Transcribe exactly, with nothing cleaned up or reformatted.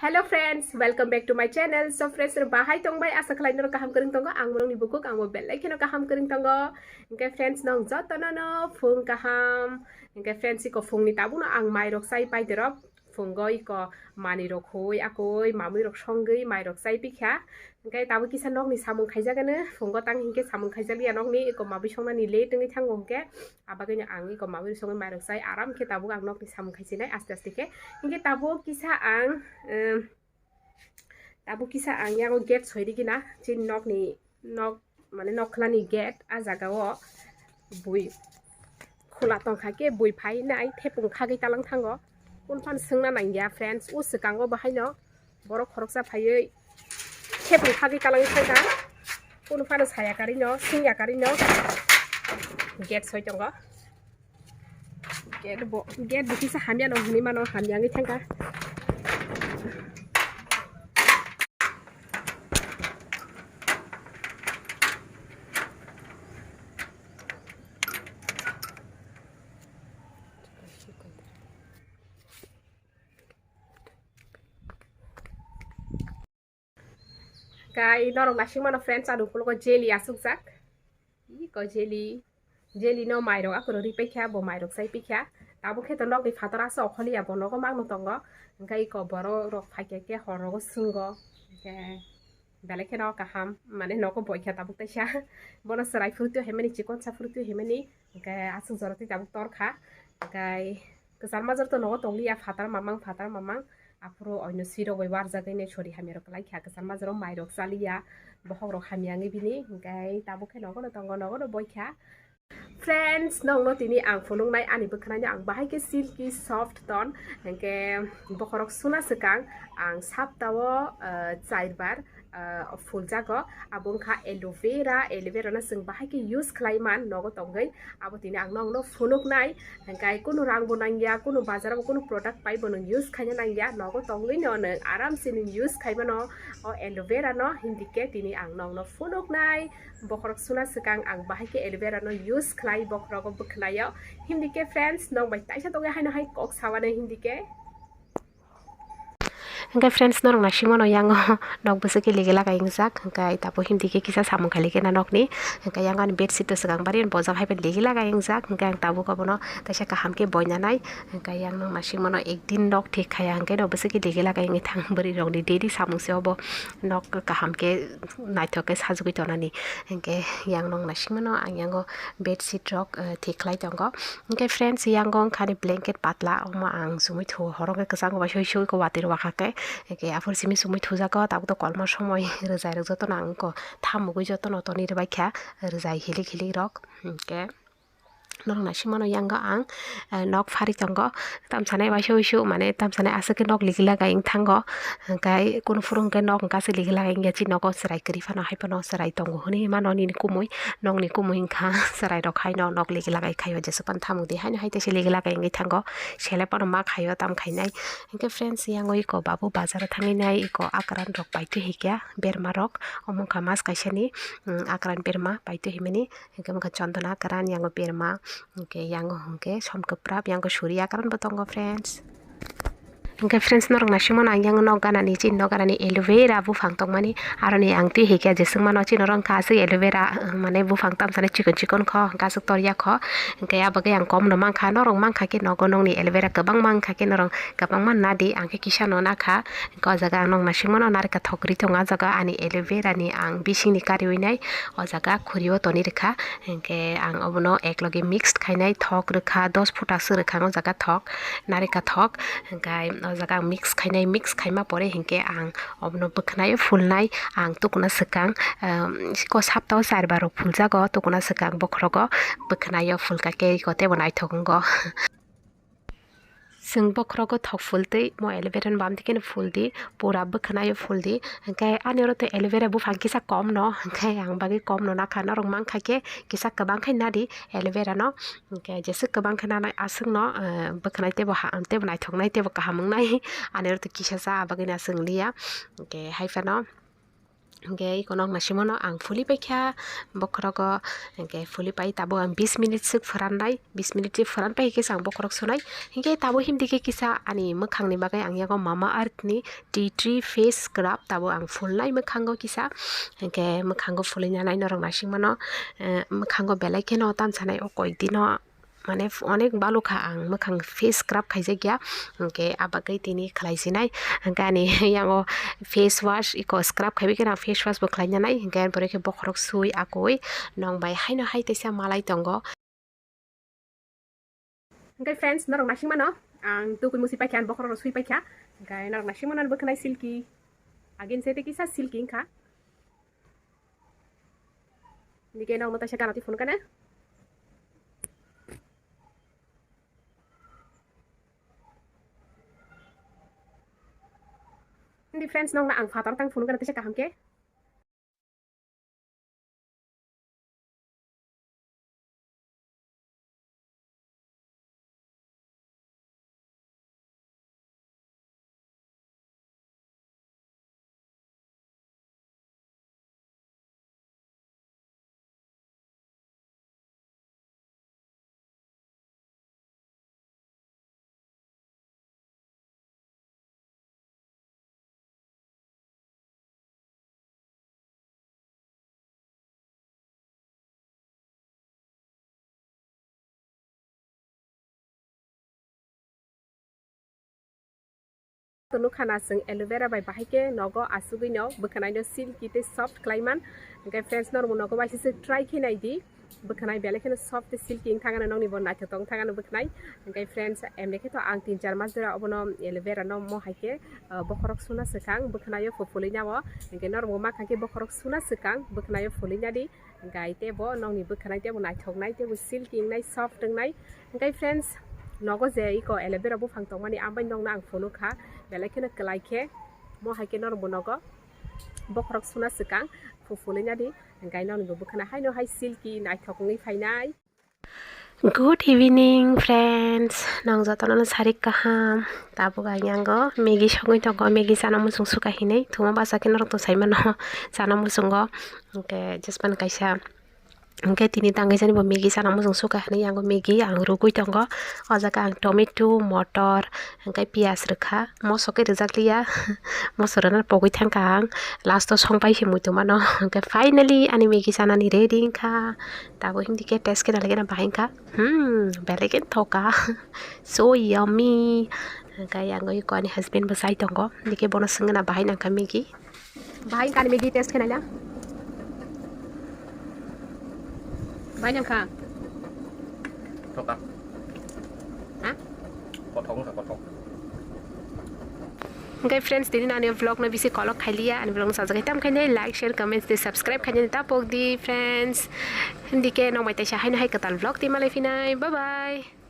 Hello friends, welcome back to my channel. So friends, bahai tongbai, asa khlai norok kaham kwrwng tongo, ang norokni bukuk, ang bo belai kheno kaham kwrwng tongo. Hwnkhe friends, nong jotono no phung kaham. Hwnkhe friends, iko phungni tabukno ang mairok chai pai dorok. Phungo iko manwi rok hui akoi mamwi rok songwi mairok chai pikha. Hwnkhe tabuk kisa nokni samung khaijakgano, phungo tang hinkhe samung khaijakya nokni, iko mamwi songnani late wngwi thango hwnkhe. Abagwino ang iko mamwi rok songwi mairok chai aram khe tabuk ang nokni samung khaisinai aste aste khe. Hinkhe tabuk kisa ang, em, tabuk kisa ang yago gate soi rikina, chini nokni nok, mane nok khlani gate, a jaga o bui khula tongkha khe bui phai nai thepung khagwi talang thango. Kunu phano swngna nangya friends, o swkango bahaino borok khoroksa phaiwi thepung khagwi talang thangkha. Kunu phano saya karino, swngya karino gate soi tongo. Gate bo, gate bo kisa hamya no hinwi mano, hamya wngwi thangkha. Kai norok naising mano friends, ano ukologo jelly asukjak. Iko jelly, jelly no mairok akhoro ri paikha, bo mairok chai pikha. Tabuk khe to nokni phatar asa okholiya, bo nogo mangno tongo. Hwnkhe iko borok rok phaikha khe hor rogo sungo. Hwnkhe belai kheno kaham, mane nogo boikha tabuk taisa. Bono chwrai phuru twi himani, chikon sa phuru twi himani. Hwnkhe aswk jora twi tabuk torkha. Hwnkhe kwchar majra to nogo tongliya, phatar mamang, phatar mamang. Aphuru oino sirok bai warjagwi nai sori hamya rok kwlai kha. Kwchar majra rok mairok chaliya, bokhok rok hamya wngwi bini. Hwnkhe tabuk khe nogo no tongo, nogo no boikha. Friends, nokno tini ang phunuknai ani bwkhwnai no ang bahai khe silky soft tone, hwnkhe bokhorok suna swkang ang saptao, ah, char bar, ah, phuljago. Abo wngkha aloe vera, aloe vera no chwng bahai khe use khlai man nogo tongwi. Abo tini ang nokno phunuknai, hwnkhe kunu rang bo nangya, kunu bazar o kunu product pai bo nwng use khaina nangya, nogo tongwi no nwng aram se nwng use khai mano o aloe vera no. Hindike tini ang nokno phunuknai. Bokhorok suna swkang ang bahai khe aloe vera no use khlai bokhorogo bwkhwnaio. Hindike friends, nok bai taisa tongwi haino hai kok sawanai hindike. Hwnkhe friends, norok naisingmano yango nok bwswk khe ligi lagai wngjak, hwnkhe tabuk hindike kisa samung khailai khe na nokni, hwnkhe yango ani bedsheet to swkang bari bojak hai bai ligi lagai wngjak, hwnkhe ang tabuk obono kaisa kaham khe boina nai, hwnkhe yang nok naisingmano ekdin nok thik khaiya hwnkhe no bwswk khe ligi lagai wngwi thang bwrwi rokni daily samung se obo nok kaham khe. Naithok khe sajagwi tonani. Hinkhe yang nok naisingmano ang yango bedsheet rok, eh, thik khlai tongo. Hinkhe friends, yango wngkha ni blanket patla, omo ang chumui thuo, horo khe kwchang bai sui sui khe watwi rw kha khe. Hinkhe aphuru simi chumui thujago, tabuk to kolma somoi rwjai rok jotono ang wngkha thamugwi jotono tonwi rwbaikha rwjai hilik hilik rok. Hinkhe. Norok naisingmano yango ang, eh, nok phari tongo. Tamsanai waisa uisu, mane tamsanai aswk khe nok ligi lagai wng thango. Hwnkhe kunu phuru hwnkhe nok hwnkhe aswk ligi lagai wngya, chini nogo chwrai kwrwi phano hai phano chwrai tongo hwnwi mano nini kumui, nokni kumui wngkha chwrai rok haino nok ligi lagai khaio, jeswk phano thamung di haino hai teisa ligi lagai wngwi thango. Selep phano ma khaio, tam khainai. Hwnkhe friends, yango iko babu bazaro thangwi nai iko akran rok paitwi hikya berma rok, omo wngkha mas kaisani, mm, akran berma paitwi himani. Hwnkhe wngkha chondona kwran, yango berma, hwnkhe yango hwnkhe som kwprap, yango suri ya kwran bo tongo, friends. Hwnkhe friends, norok naisingmano ang yango nok ganani, chini nok ganani aloe vera buphang tongmani, aroni ang twi hikya jeswk mano, chini oro wngkha aswk aloe vera, uh, mane buphang tamsani chikon chikon kho, hwnkhe aswk torya kho, hwnkhe abagwi ang komno mankha, norok mankha khe nogo nokni aloe vera kwbangma wngkha khe norok kwbangma nadi, ang khe kisano nakha, hwnkhe o jaga ang nok naisingmano narikha thok kwrwi tongo, o jaga ani aloe vera ni ang bisingni kariwi nai. O jaga khuri o tonwi rwkha, hinkhe ang obono ekloge mix khainai, thok rwkha, dos phuta se rwkha ang o jaga thok, narikha thok, hinkhe o jaga ang mix khainai, mix khaima pore hinkhe ang obono bwkhwnai o phulnai, ang tukuna swkang, ehm, ko saptao char bar rok phuljago, tukuna swkang bokhorogo bwkhwnai o phulkha khe iko teibo naithok wngo. Chwng bokhorogo thok phul twi mo aloe vera ni bam twi kheno phul di, pura bwkhwnai o phul di. Hinkhe ani oro tei aloe vera buphang kisa kom no, hinkhe ang bagwi kom no nakha, norok mankha khe kisa kwbang khe nadi aloe vera no. Hinkhe jeswk kwbang khe nanai aswk no, eh, bwkhwnai teibo ha-, teibo naithoknai teibo kaham wngnai. Ani oro tei kisa cha abagwi no aswk wngliya. Hinkhe hai phano. Hingke iko nok naisingmano ang fuli paikha bokhorogo, hingke fuli pai tabuk ang bis minute swk phwrannai, bis minute swk phwran pai hingke se ang bokhorok sunai. Hingke tabuk himdi khe kisa ani mwkhangni bagwi ang yago Mama Earth ni tea tree face scrub tabuk ang fulnai mwkhango kisa. Hingke mwkhango fuli nanai norok naisingmano, eh, mwkhango belai kheno tamsanai o koik dino. Mane onek balukha ang mwkhang face scrub khaijakya, hingke abagwi tini khlai sinai. Hingke ani yango face wash iko scrub khaiwi kheno ang face wash bo khlai nanai, hingke borokhe bokhorok sui akui nong bai haino hai teisa malai tongo. Hingke friends, norok naisingmano ang tukui musi paikha, ang bokhorok sui paikha, hingke norok naisingmano bwkhanai silky, again sete kisa silky wngkha. Nike nang mata se kana ti phone kana. Hindi friends, nong na ang father tang phone kana tisa kaham ke. Nukha na chwng aloe vera bai bahai khe nogo asugwi no bwkhwnai no silky tei soft khlai man. Hwnkhe friends, norokbo nogo bai se try khe nai di. Bwkhwnai belai kheno soft tei silky wng thangano, nokni bo naithok tong thangano bwkhwnai. Hwnkhe friends, emni khe to ang tin char mas jora obono aloe vera no mo hai khe, ah, bokhorok suna swkang bwkhwnai o phuphulwi nabo. Hwnkhe norokbo ma kha khe bokhorok suna swkang bwkhwnai o phulwi nadi. Hwnkhe tebo nokni bwkhwnai tebo naithoknai, tebo silky wngnai, soft wngnai. Hwnkhe friends, nogo je iko aloe vera buphang tongmani, ambai nokno ang phunukha, belai kheno kwlai khe. Mo hai khe norokbo nogo bokhorok suna swkang phuphulwi nadi. Hwnkhe nokni bo bwkhwnai haino hai silky naithok wngwi phainai. Good evening, friends. Nong jotono no sarik kaham. Tabuk ang yango Maggi songwi tongo. Maggi chana muchung suka hinwi. Thuma basa khe norok to sai mano. Chana muchungo. Hwnkhe just pan kaisa. Hwnkhe tini tangwi jani bo Maggi chana muchung suka hinwi yango Maggi ang rugwi tongo. O jaga ang tomato, motor, hwnkhe piyaj rwkha. Moso khe rwjak liya. Moso rwna pogwi thangkha ang. Last o song pai se muitu mano. Hwnkhe finally ani Maggi chanani ready wngkha. Tabuk hindi khe test khe nalaikhe na bahai wngkha. Hmm, belai khe thoka. So yummy. Hwnkhe yango iko ani husband bo chai tongo. Hindi khe bono swngna bahai nangkha Maggi. Bahai wngkha ani Maggi test khe naila. Bahai nangkha. Thoka. Ha? Kothok wngkha, kothok. Hwnkhe friends, tini ani vlog no bisi kolok khailiya, ani vlog no sajagwi tam khainai, like, share, comments tei subscribe khainani tapok di friends. Hindi khe nokbai taisa haino hai kwtal vlog tei malai phinai. Bye bye.